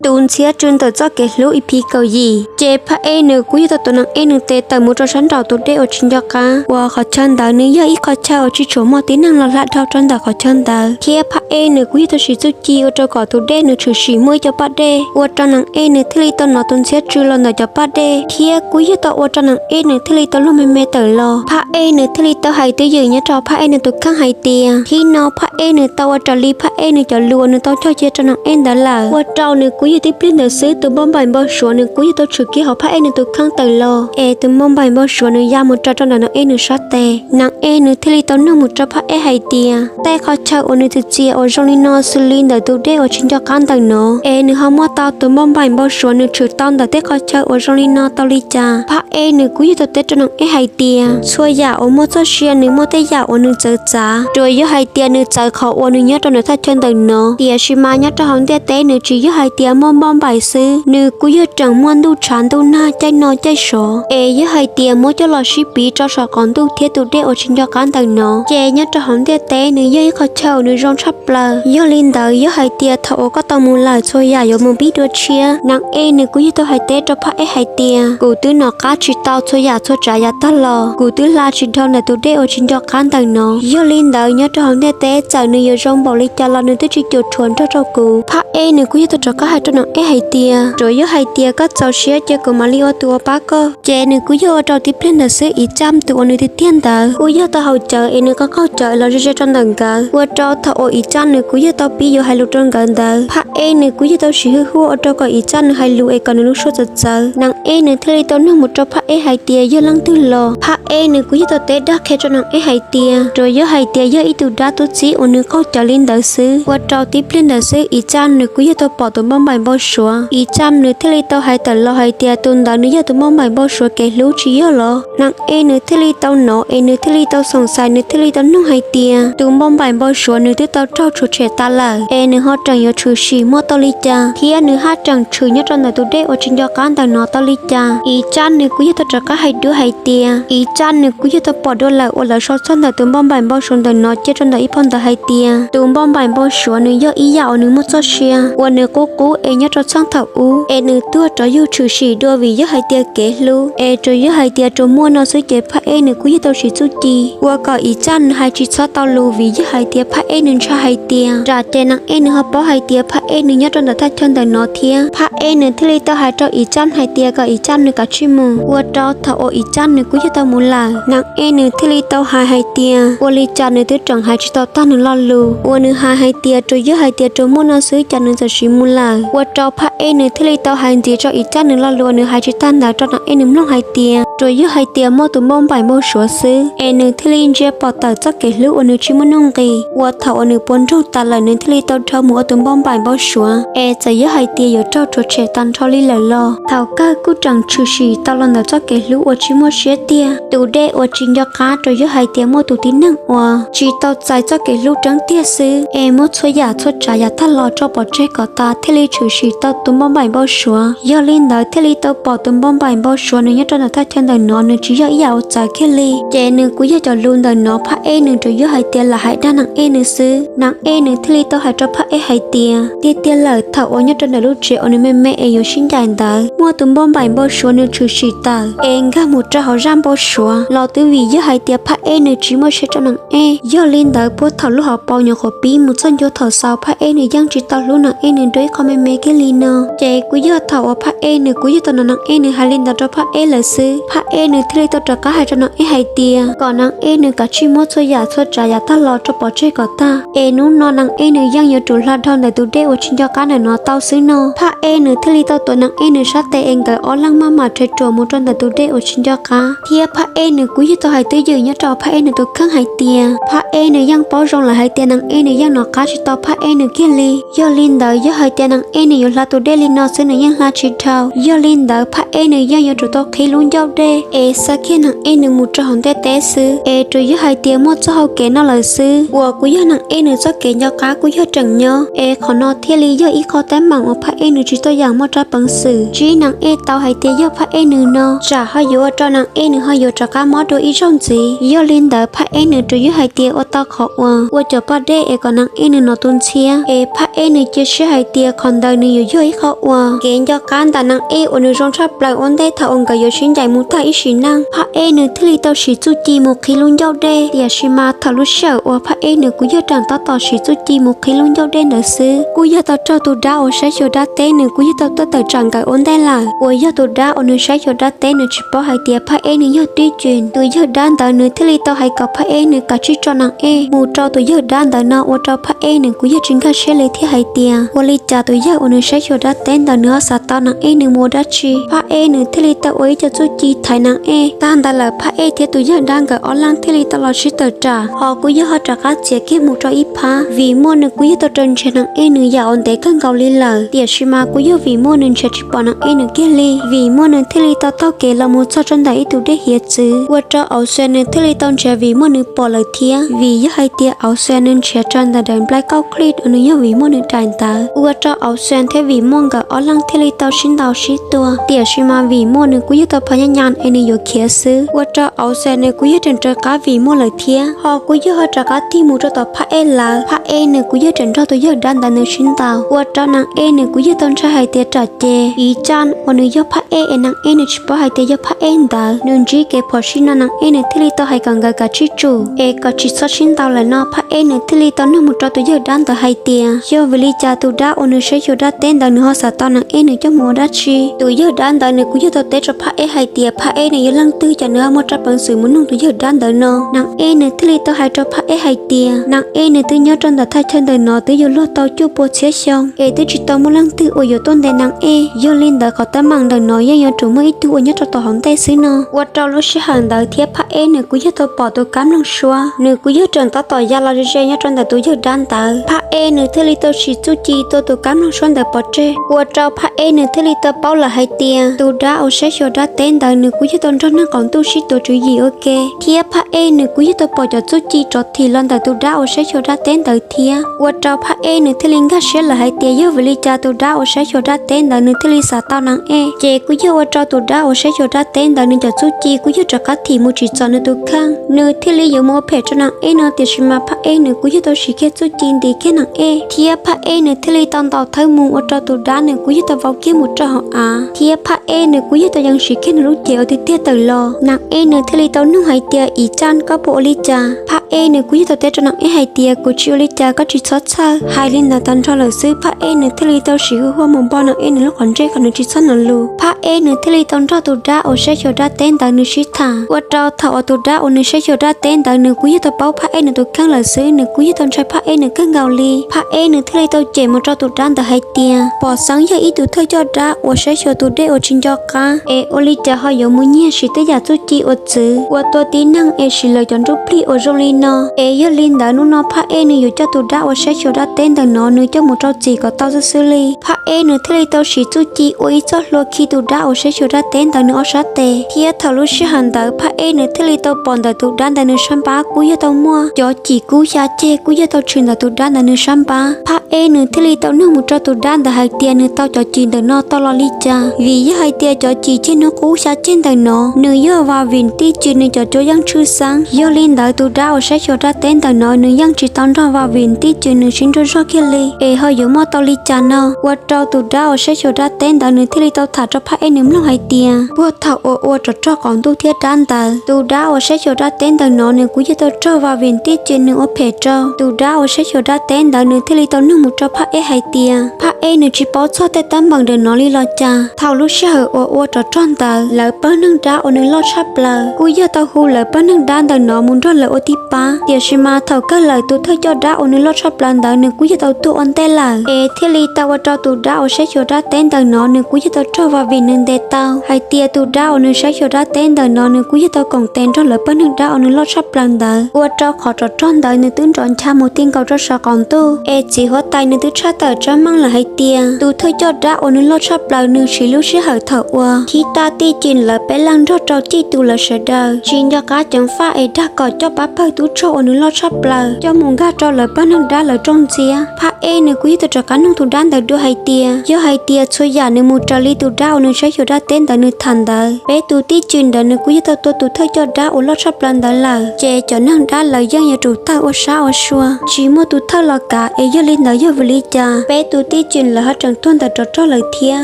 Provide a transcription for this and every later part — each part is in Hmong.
Tus Ntxhiab Tsw Ntawm Txoj Kev Hlub E P kaum yim. Ces Phaj Ej nws kuj yog tau tuav Naj Ej nws tes tawm mus rau sab nraum tus dej uas tsis nco qab, uas qhov chaw ntawd nws yog ib qhov chaw uas tsis tshua muaj tib neeg los hla dhau rau ntawm qhov chaw ntawd, thiab Phaj Ej nws kuj yog tau siv txuj ci ua rau kom tus dej nws tshwm sim muaj ib co paj dej, ua rau Naj Ej nws thiaj li tau hnov tus Ntxhiab Tsw los ntawm cov paj dej, thiab kuj yog tau ua rau Naj Ej nws thiaj li tau luag me me tawm los. Phaj Ej nws thiaj li tau hais twj ywm nyob rau Phaj Ej nws tus kheej hais tias, thib no Phaj Ej nws tau ua raws li Phaj Ej nws cov lus uas nws tau cog cia rau Naj Ej ntawd lawm, ua rau nws kuj yog tib pliag ntawd xwb tus npauj npaim npau suav nws kuj yog tau tshwm kiag hauv Phaj Ej nws tus kheej tawm los, es tus npauj npaim npau suav nws ya mus rau rau ntawm Naj Ej nws sab tes. Naj Ej nws thiaj li tau nug mus rau Phaj Ej hais tias, tej qhov chaw uas nws txiav txiav uas zoo li no xws li ntawm tus dej uas tsis nco qab ntawm no, es nws ho muaj tau tus npauj npaim npau suav nws tshwm tau ntawm tej qhov chaw uas zoo li no tau li cas? Phaj Ej nws kuj yog tau teb rau Naj Ej hais tias, txhua yam uas muaj txoj sia nws muaj tej yam uas nws txawv txav, tsuas yog hais tias nws txawv qhov uas nws nyob rau ntawm thaj chaw ntawm no, tiam sis mas nyob rau hauv ntiaj teb nws tsis yog hais tias muaj npauj npaim xwb, nws kuj yog tseem muaj ntuj tshav ntuj nag caij no caij sov, es yog hais tias muab coj los sib piv rau saum qaum ntuj thiab tus dej uas tsis nco qab ntawm no, ces nyob rau hauv ntiaj teb nws yog ib qhov chaw uas nws zoo tshaj plaws. Yog li ntawd yog hais tias thaum uas koj tau mus lawm txhua yam yuav mus pib dua tshiab. Naj Ej nws kuj yog tau hais teb rau Phaj Ej hais tias, kuv twb hnov qab tsis tau txhua yam txhua tsav yav tag los, kuv twb hla tsis dhau ntawm tus dej uas tsis nco qab ntawm no. Yog li ntawd nyob rau hauv ntiaj teb txawm nws yuav zoo npaum li cas los nws twb tsis cuam tshuam nrog rau kuv. Phaj Ej nws kuj yog tau rov qab hais rau Naj Ej hais tias, tsuas yog hais tias koj txaus siab ces kuv mam li ua tus uas pab koj. Ces nws kuj yog ua rau tib pliag ntawd xwb Iv Tsaj tus uas nws tiag tiag ntawd kuj yog tau haus cawv es nws qaug qaug cawv los ze ze rau ntawm nkawd, ua rau thaum uas Iv Tsaj nws kuj yog tau pib yuav hais lus rau nkawd ntawd, Phaj Ej nws kuj yog tau siv hwj huaj ua rau kom Iv Tsaj nws hais lus es kom nws lub suab txawv txawv. Naj Ej nws thiaj li tau nug mus rau Phaj Ej hais tias yog leej twg los. Phaj Ej nws kuj yog tau teb dag qhia rau Naj Ej hais tias, tsuas yog hais tias yog ib tug dab tub txib uas nws qaug cawv li ntawd xwb. Ua rau tib pliag ntawd xwb Iv Tsaj nws kuj yog tau pom tus npauj npaim npau suav. Iv Tsaj nws thiaj li tau hais tawm los hais tias tus ntawd nws yog tus npauj npaim npau suav kev hlub tsis yog los? Naj Ej nws thiaj li tau hnov es nws thiaj li tau xoom xais, nws thiaj li tau nug hais tias, tus npauj npaim npau suav nws twb tau raug rhuav tshem tas lawm es nws ho tseem yuav tshwm sim muaj tau li cas, thiab nws haj tseem tshwm nyob rau ntawm tus dej uas tsis nco qab ntawm no tau li cas? Iv Tsaj nws kuj yog tau rov qab hais dua hais tias, Iv Tsaj nws kuj yog tau pom dua lawm uas lawv sau txog ntawm tus npauj npaim npau suav ntawm no cia rau ntawm ib phau ntawv hais tias, tus npauj npaim npau suav nws yog ib yam uas nws muaj txoj sia uas nws qub qub es nyob rau txheej thaum ub es nws tuag rov yug tshwm sim dua vim yog hais tias kev hlub, es tsuas yog hais tias tsuas muaj no xwb ces Phaj Ej nws kuj yog tau siv txuj ci ua kom Iv Tsaj nws hais tsis txhob tau lus vim yog hais tias Phaj Ej nws ntshai hais tias tsam ces Naj Ej nws ho paub hais tias Phaj Ej nws nyob rau ntawm thaj chaw ntawm no thiab. Phaj Ej nws thiaj li tau hais rau Iv Tsaj hais tias kom Iv Tsaj nws kav tsij mus, ua rau thaum uas Iv Tsaj nws kuj yog tau mus lawm, Naj Ej nws thiaj li tau hais hais tias ua li cas nws twb tseem hais tsis tau tag nws lo lus uas nws hais hais tias tsuas yog hais tias tsuas muaj no xwb cas nws txawm siv mus lawm, ua rau Phaj Ej nws thiaj li tau hais ntxiv rau Iv Tsaj nws lo lus uas nws hais tsis tag ntawd rau Naj Ej nws mloog hais tias tsuas yog hais tias muaj tus npauj npaim npau suav xwb es nws thiaj li ntsia pom tawm txoj kev hlub uas nws tsis muaj nuj nqis, uas thaum uas nws puas nraug tas lawm nws thiaj li tau dhau mus ua tus npauj npaim npau suav, es txawm yog hais tias yuav raug rhuav tshem tag nrho li lawm los thaum kawg kuj tseem tshwm sim tau los ntawm txoj kev hlub uas tsis muaj siab tiag. Tus dej uas tsis nco qab tsuas yog hais tias muaj tus tib neeg uas tsis tau txais txoj kev hlub tseeb tiag xwb es muab txhua yam txhua tsav yav tag los tso pov tseg kom tas thiaj li tshwm sim tau tus npauj npaim npau suav. Yog li ntawd thiaj li tau pom tus npauj npaim npau suav nws nyob rau ntawm thaj chaw ntawm no nws tsis yog ib yam uas txawv kiag li. Ces nws kuj yog cov lus ntawm no Phaj Ej nws tsuas yog hais tias lam hais dag Naj Ej nws xwb. Naj Ej nws thiaj li tau hais rau Phaj Ej hais tias tiag tiag lawm thaum uas nyob rau ntawm lub tsev uas nws me me es yuav sib ncaim ntawd muaj tus npauj npaim npau suav nws tshwm sim tawm es nkag mus rau hauv zaj npau suav los twb vim yog hais tias Phaj Ej nws tsis muaj siab rau Naj Ej. Yog li ntawd puag thaum lub hauv paus nyuam qhuav pib mus txog ntua thaum xaus Phaj Ej nws yeej tsis tau hlub Naj Ej nws dua ib qho me me kiag li no. Ces kuj yog thaum uas Phaj Ej nws kuj yog tau hnov Naj Ej nws hais li ntawd rau Phaj Ej lawm xwb, Phaj Ej nws thiaj li tau rov qab hais rau Naj Ej hais tias kom Naj Ej nws kav tsij muab txhua yam txhua tsav yav tag los rau pov tseg kom tag, es hnub no Naj Ej nws yeej yuav tsum hla dhau ntawm tus dej uas tsis nco qab ntawm no tau xwb no. Phaj Ej nws thiaj li tau tuav Naj Ej nws sab tes es nkawd ob leeg maj mam rhe ruam mus rau ntawm tus dej uas tsis nco qab, thiab Phaj Ej nws kuj yog tau hais twj ywm nyob rau Phaj Ej nws tus kheej hais tias Phaj Ej nws yeej paub zoo lawm hais tias Naj Ej nws yeej hnov qab tsis tau Phaj Ej nws kiag li. Yog li ntawd yog hais tias Naj Ej nws yuav hla tus dej li no xwb nws yeej hla tsis dhau. Yog li ntawd Phaj Ej nws yeej yuav tsum tau qhib lub ncauj dej es xa kiag Naj Ej nws mus rau hauv ntiaj teb xwb, es tsuas yog hais tias muaj txoj hau kev no lawm xwb uas kuj yog Naj Ej nws txoj kev nco qab kuj yog tseem nyob, es qhov no thiaj li yog ib qho teeb meem uas Phaj Ej nws tsis tau yam muaj rab peev xwm tsib Naj Ej tau hais tias yog Phaj Ej nws no, tsam ho yuav ua rau Naj Ej nws ho yuav rov qab mob dua ib zaug ntxiv. Yog li ntawd Phaj Ej nws tsuas yog hais tias ua tau qhov uas ua cov paj dej es kom Naj Ej nws hnov tus ntxhiab, es Phaj Ej nws cia siab hais tias qhov ntawd nws yuav yog ib qho uas kev nco qab ntawm Nag Ej uas nws zoo tshaj plaws ua ntej thaum uas nkawd yuav sib ncaim mus tag ib sim neej. Phab Ej nws thiaj li tau siv txuj ci mus qhib lub ncauj dej, tiam sis mas thaum lub sij hawm uas Phab Ej nws kuj yog tseem tab tom siv txuj ci mus qhib lub ncauj dej ntawd xwb, kuj yog tau raug tus dab uas saib xyuas dab teb nws kuj yog tau tuaj tawm tsam nkawd ua ntej lawm, uas yog tus dab uas nws saib xyuas dab teb nws tsis paub hais tias Phab Ej nws yog Tib Cim. Tus yawg dab ntawd nws thiaj li tau hais kom Phab Ej nws kav tsij tso Nag Ej mus rau tus yawg dab ntawd no, ua rau Phab Ej nws kuj yog tsis nkag siab li thiab hais tias ua li cas tus yawg uas nws saib xyuas dab teb ntawd nws ho xav tau Nag Ej nws mus ua dab tsi. Phab Ej nws thiaj li tau ua ib co txuj ci thaiv Nag Ej. Tag ntawd lawm Phab Ej thiab tus yawg dab nkawd ob leeg thiaj li tau los sib tawm tsam, ho kuj yog ho rov qab txiav kiag mus rau ib phab. Vim Muaj nws kuj yog tau raws nrhiav Nag Ej nws yam uas ntev kawg nkaus li lawm, tiam sis mas kuj yog Vim Muaj nws nrhiav tsis pom Nag Ej nws kiag li. Vim Muaj nws thiaj li tau taug kev los mus txog rau ntawm ib tug dej hiav txwv, ua rau Auv Xia nws thiaj li tau nrhiav Vim Muaj nws pom lawm thiab. Vim yog hais tias Auv Xia nws nrhiav raws ntawm daim nplaig kauj klig uas nws yog Vim Muaj nws daim ntawd, ua rau Auv Xia thiab Vim Muaj nkawd ob leeg thiaj li tau sib ntaus sib tua. Tiam sis mas Vim Muaj nws kuj yog tau phas nyaj nyas es nws yuav khiav xwb, ua rau Auv Xia nws kuj yog tseem raws qab Vim Muaj lawm thiab, ho kuj yog ho rov qab tig mus rau tom Phab Ej lawm. Phab Ej nws kuj yog tseem nrog tus yawg dab ntawd nws sib ntaus, ua rau Nag Ej nws kuj yog tau ntshai hais tias tsam ces Ib Tsaj uas nws yog Phab Ej es Nag Ej nws tsis paub hais tias yog Phab Ej ntawd, nws ntsib kev phom sij no Nag Ej nws thiaj li tau hais kom nkawd kav tsij tsum es kom tsis txhob sib ntaus lawm no. Phab Ej nws thiaj li tau nug mus rau tus yawg dab ntawd hais tias yog vim li cas tus dab uas nws saib xyuas dab teb ntawd nws ho xav tau Nag Ej nws coj mus ua dab tsi. Tus yawg dab ntawd nws kuj yog tau teb rau Phab Ej hais tias Phab Ej nws yog leej twg cas nws ho muaj peev xwm mus nug tus yawg dab ntawd no. Nag Ej nws thiaj li tau hais rau Phab Ej hais tias Nag Ej nws twb nyob rau ntawm thaj chaw ntawm no twb yuav luag tau cuaj pua txhiab xyoo es twb tsis tau muaj leej twg uas yuav tuaj ntes Nag Ej. Yog li ntawd qhov teeb meem ntawm no yeej yuav tsum muaj ib tug uas nyob rau tom hauv ntej xwb no. Ua rau lub sij hawm ntawd thiab Phab Ej nws kuj yog tau pom tus kab mloog suab, nws kuj yog tseem tab tom ya los ze ze nyob rau ntawm tus yawg dab ntawd. Phab Ej nws thiaj li tau siv txuj ci tua tus kab mloog suab ntawd pov tseg, ua rau Phab Ej nws thiaj li tau paub lawm hais tias tus dab uas saib xyuas dab teb ntawd nws kuj yog tau nrog neeg qaum ntuj sib tuav tswv yim ua ke, thiab Phab Ej nws kuj yog tau pom cov txuj ci rov thim los ntawm tus dab uas saib xyuas dab teb ntawd thiab. Ua rau Phab Ej nws thiaj li nkag siab lawm hais tias yog vim li cas tus dab uas saib xyuas dab teb ntawd nws thiaj li xav tau Nag Ej, ces kuj yog ua rau tus dab uas saib xyuas dab teb ntawd nws cov txuj ci kuj yog rov qab thim mus tsim txom nws tus kheej, nws thiaj li yuav mus ua phem rau Nag Ej no. Tiam sis mas Phab Ej nws kuj yog tau siv kiag txuj ci ntim kiag Nag Ej, thiab Phab Ej nws thiaj li tau ntaus thawb mus, ua rau tus dab nws kuj yog tau vau kiag mus rau hauv av, thiab Phab Ej nws kuj yog tau yees siv kiag nws lub cev uas tiag tiag tawm los. Nag Ej nws thiaj li tau nug hais tias Ib Tsaj, koj puas ua li cas? Phab Ej nws kuj yog tau teb rau Nag Ej hais tias kuv tsis ua li cas, koj tsis txhob txhawj. Hais li ntawd tag nrho lawm xwb, Phab Ej nws thiaj li tau siv hu huaj mus npog Nag Ej nws lub qhov ntsej kom nws tsis txhob hnov lus. Phab Ej nws thiaj li tau nrog tus dab uas saib xyuas dab teb ntawd nws sib tham, ua rau thaum uas tus dab uas nws saib xyuas dab teb ntawd nws kuj yog tau paub Phab Ej nws tus kheej lawm xwb, nws kuj yog tau ntshai Phab Ej nws kawg nkaus li. Phab Ej nws thiaj li tau cem mus rau tus dab ntawd hais tias pom xeeb yog ib tug thawj coj dab uas saib xyuas tus dej uas tsis nco qab, es ua li cas ho yuav mus nyiag siv tej yam txuj ci uas txwv ua tua tib neeg es siv lawv cov nruj plig uas zoo li no. Es yog li ntawd hnub no Phab Ej nws yuav coj tus dab uas saib xyuas dab teb ntawm no nws coj mus rau txim kom tau xwb xwb li. Phab Ej nws thiaj li tau siv txuj ci ua ib txoj hlua khi tus dab uas saib xyuas dab teb ntawd nws ob sab tes, thiab thaum lub sij hawm ntawd Phab Ej nws thiaj li tau pom ntawm tus dab ntawd nws sab npab kuj yog tau muaj cov cim kub xya ceg kuj yog tau tshwm ntawm tus dab ntawd nws sab npab. Phab Ej nws thiaj li tau nug mus rau tus dab ntawd hais tias nws tau cov cim ntawm no tau los li cas, vim yog hais tias cov cim ceg hnub qub xya ceg ntawm no nws yog Vas Vim Tij Cim nws cov cuab yeej tshwj xeeb. Yog li ntawd tus dab uas saib xyuas dab teb ntawm no nws yeej tsis tau nrog Vas Vim Tij Cim nws sib nrug zog kiag li, es ho yuav muaj tau li cas no. Ua rau tus dab uas saib xyuas dab teb ntawd nws thiaj li tau tham rau Phab Ej nws mloog hais tias puag thaum uas ua rov rog qaum ntuj thiab dab ntawd, tus dab uas saib xyuas dab teb ntawm no nws kuj yog tau raug Vas Vim Tij Cim nws ua phem rau. Tus dab uas saib xyuas dab teb ntawd nws thiaj li tau nug mus rau Phab Ej hais tias Phab Ej nws tsis paub txog tej teeb meem ntawm no li los cas. Thaum lub sij hawm uas ua rov rog ntawd lawv pawg neeg dab uas nws loj tshaj plaws kuj yog tau hu lawv pawg neeg dab ntawm no mus nrog lawv ua tib pab, tiam sis mas thaum kawg lawm tus thawj coj dab uas nws loj tshaj plaws ntawd nws kuj yog tau tuag ua ntej lawm, es thiaj li tau ua rau tus dab uas saib xyuas dab teb ntawm no nws kuj yog tau raug Vas Vim nws ntes tau hais tias tus dab uas nws saib xyuas dab teb ntawm no nws kuj yog tau koom tes nrog lawv pawg neeg dab uas nws loj tshaj plaws ntawd. Ua rau qhov rov rog ntawd nws twb nrov ncha mus ti nkaus rau saum qaum ntuj, es txiv huab tais nws twb tshaj tawm tseeb meej lawm hais tias tus thawj coj dab uas nws loj tshaj plaws nws siv lub sij hawm thaum uas Khib Taj Tij Cim lawv peb leeg nrog rau cij tus lawv sawv daws tsis nco qab ceev faj es dag kom coj pab pawg tub rog uas nws loj tshaj plaws coj mus nkag rau lawv pawg neeg dab lawv rooj ntxiab. Phab Ej nws kuj yog tau rov qab nug tus dab ntawd dua hais tias yog hais tias txhua yam nws mus raws li tus dab uas nws saib xyuas dab teb ntawd nws tham ntawd, peb tus Tij Cim ntawd nws kuj yog tau tua tus thawj coj dab uas loj tshaj plaws ntawd lawm, ces cov neeg dab lawv yeej yuav tsum tawg ua sab ua sua, tsis muaj tus thawj los kav. Es yog li ntawd yog vim li cas peb tus Ib tsam lawv ho tseem tuag ntawm rov rog lawm thiab.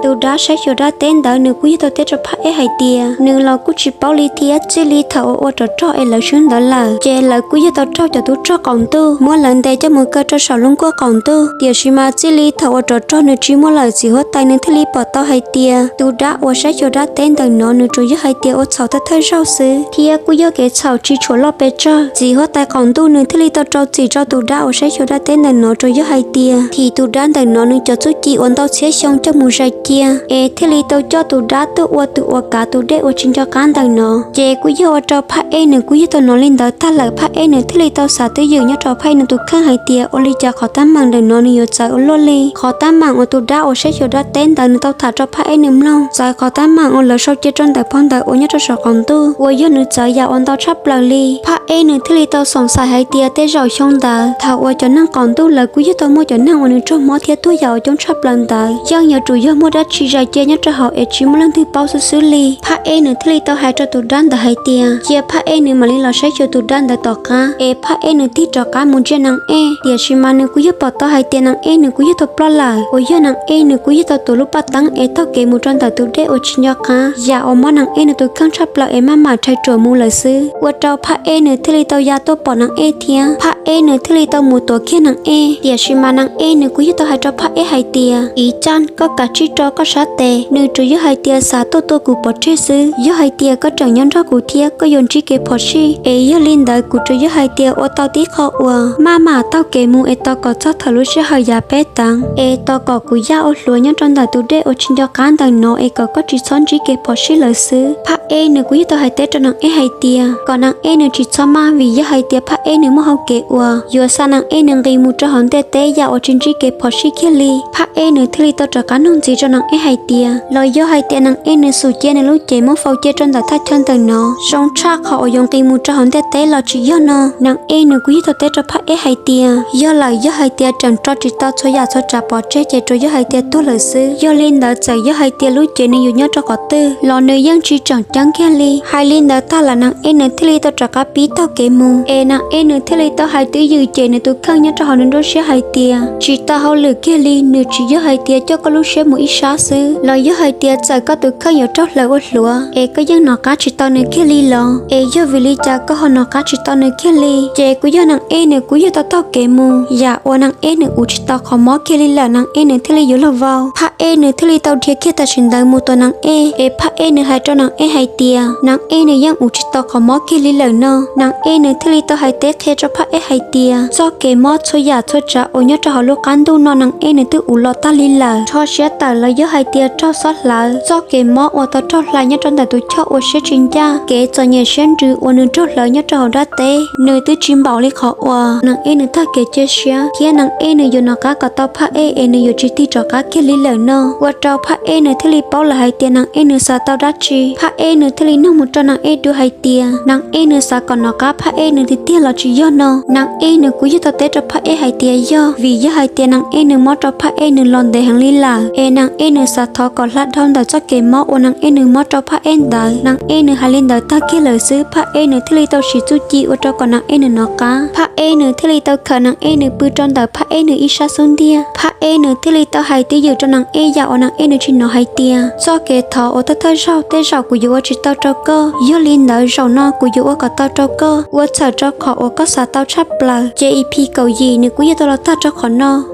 Tus dab saib xyuas dab teb ntawd nws kuj yog tau teb rau phab eb hais tias nws los kuj tsis paub li thiab, txij li thaum uas ua rov rog es lawv swb ntawd lawm ces lawv kuj yog tau raug cov tub rog qaum ntuj muab lawv ntes coj mus kaw rau saum lub nkuaj qaum ntuj. Tiam sis mas txij li thaum uas rov rog nws tsis muaj lawm, txiv huab tais nws thiaj li pom tau hais tias tus dab uas saib xyuas dab teb ntawm no nws tsuas yog hais tias ua txhaum thawj thawj zaug xwb, thiab kuj yog kev txhaum tsis tshua loj pes tsawg. Txiv huab tais qaum ntuj nws thiaj li tau rau txim rau tus dab uas saib xyuas dab teb ntawm no, tsuas yog hais tias thim tus dab ntawm no nws cov txuj ci uas ntau txhiab xyoo coj mus zais cia, es thiaj li tau coj tus dab tuaj ua tus uas kav tus dej uas tsis nco qab ntawm no. Ces kuj yog ua rau phab eb nws kuj yog tau hnov li ntawd tag lawm, phab eb nws thiaj li tau xav twj ywm nyob rau phab eb nws tus kheej hais tias ua li cas qhov teeb meem ntawm no nws yuav txawv ua luaj li. Qhov teeb meem uas tus dab uas saib xyuas dab teb ntawd nws tau tham rau phab eb nws mloog, txawv qhov teeb meem uas lawv sau cia rau ntawm phau ntawv uas nyob rau saum qaum ntuj uas yog nws txawv yam uas ntau tshaj plaws li. Phab eb nws thiaj li tau xoom xais hais tias tej zaum xyoo ntawd thaum uas cov neeg qaum ntuj lawv kuj yog tau muaj cov neeg uas nws raug mob thiab tuag yam uas coob tshaj plaws ntawd, yeej yuav tsum yog muaj dab tsi zais cia nyob rau hauv es tsis muaj leej twg paub xwb xwb li. Phab eb nws thiaj li tau hais rau tus dab ntawd hais tias cia phab eb nws mam li los saib xyuas tus dab ntawd tom qab, es phab eb nws tig rov qab mus ntsia nees eb. Tiam sis mas nws kuj yog pom tau hais tias nees eb nws kuj yog tau ploj lawm, uas yog nees eb nws kuj yog tau tuav lub paj teeb es taug kev mus rau ntawm tus dej uas tsis nco qab, yam uas mob nees eb nws tus kheej tshaj plaws es maj mam rhais ruam mus lawm xwb. Ua rau phab eb nws thiaj li tau ya tuaj pom nees eb thiab, phab eb nws thiaj li tau mus tuav kiag nees eb. Tiam sis mas nees eb nws kuj yog tau hais rau phab eb hais tias, Iv Caj, koj kav tsij rau koj sab tes, nws tsuas yog hais tias xav tuaj tua kuv pov tseg xwb. Yog hais tias koj tseem nyob nrog kuv thiab koj yuav ntsib kev phom sij, es yog li ntawd kuv tsuas yog hais tias ua tau tib qho uas maj mam taug kev mus es tos kom txog thaum lub sij hawm yav peb teev, es tos kom kuv yaj ua hluav nyob rau ntawm tus dej uas tsis nco qab ntawm no es kom koj tsis txhob ntsib kev phom sij lawm xwb. Phab eb nws kuj yog tau hais teb rau nees eb hais tias kom nees eb nws tsis txhob maj, vim yog hais tias phab eb nws muaj hau kev uas yuav xa nees eb nws nqis mus rau hauv ntiaj teb yam uas tsis ntsib kev phom sij kiag li. Phab eb nws thiaj li tau rov qab nug ntxiv rau nees eb hais tias los yog hais tias nees eb nws xum cia nws lub cev muab faus cia rau ntawm thaj chaw ntawm no, zoo tshaj qhov uas yuav nqis mus rau hauv ntiaj teb los tsis yog no, nees eb nws kuj yog tau teb rau phab eb hais tias yog lawm, yog hais tias tseem rau tsis tau txhua yam txhua tsav pov tseg ces tsuas yog hais tias tuag lawm xwb. Yog li ntawd txawm yog hais tias lub cev nws yuav nyob rau qhov twg los nws yeej tsis tseem ceeb kiag li. Hais li ntawd tag lawm nees eb nws thiaj li tau rov qab pib taug kev mus, es nees eb nws thiaj li tau hais twj ywm cem nws tus kheej nyob rau hauv nws nruab siab hais tias tsis tau hauj lwm kiag li, nws tsis yog hais tias coj koj lub siab mus ib sab xwb, los yog hais tias txawm koj tus kheej yuav raug hlawv ua hluav es koj yeej nov qab tsis tau nws kiag li los? Es yog vim li cas koj ho nov qab tsis tau nws kiag li? Ces kuj yog nees eb nws kuj yog tau taug kev mus, yam uas nees eb nws ua tsis tau qhov mob kiag li lawm, nees eb nws thiaj li yuav luag vau. Phab eb nws thiaj li tau dhia kiag tam sim ntawd mus tos nees eb, es phab eb nws hais rau nees eb hais tias nees eb nws yeej ua tsis tau qhov mob kiag li lawm no. Nees eb nws thiaj li tau hais teb qhia rau phab eb hais tias txoj kev mob txhua yam txhua tsav uas nyob rau hauv lub qab ntuj no nees eb nws twb ua los tag li lawm. Rho siab tawm los yog hais tias raug xob hlawv, txoj kev mob uas tau raug hlais nyob rau ntawm tus choj ua siab tsis ncaj, kev txom nyem siab ntsws uas nws raug hlawv nyob rau hauv dab teb nws twb tsis npaum li qhov uas nees eb nws tag kev cia siab thiab nees eb nws yuav nov qab kom tau phab eb es nws yuav tsis tig rov qab kiag li lawm no. Ua rau phab eb nws thiaj li paub lawm hais tias nees eb nws xav tau dab tsi. Phab eb nws thiaj li nug mus rau nees eb dua hais tias nees eb nws xav kom nov qab phab eb nws tiag tiag los tsis yog no. Nees eb nws kuj yog tau teb rau phab eb hais tias yog, vim yog hais tias nees eb nws mob rau phab eb nws los ntev heev li lawm, es nees eb nws xav thov kom hla dhau ntawm txoj kev mob uas nees eb nws mob rau phab eb ntawd. Nees eb nws hais li ntawd tag kiag lawm xwb, phab eb nws thiaj li tau siv txuj ci ua rau kom nees eb nws nov qab. Phab eb nws thiaj li tau khawm nees eb nws pw rau ntawm phab eb nws ib sab xub ntiag. Phab eb nws thiaj li tau hais twj ywm rau nees eb yam uas nees eb nws tsis nov hais tias txoj kev thov uas thawj thawj zaug tej zaum kuv yuav ua tsis tau rau koj, yog li ntawd zaum no kuv yuav ua kom tau rau koj. Ua txhawm rau qhov uas koj xav tau tshaj plaws. Ces ib phim kaum yim nws kuj yog tau los tag rau qhov no.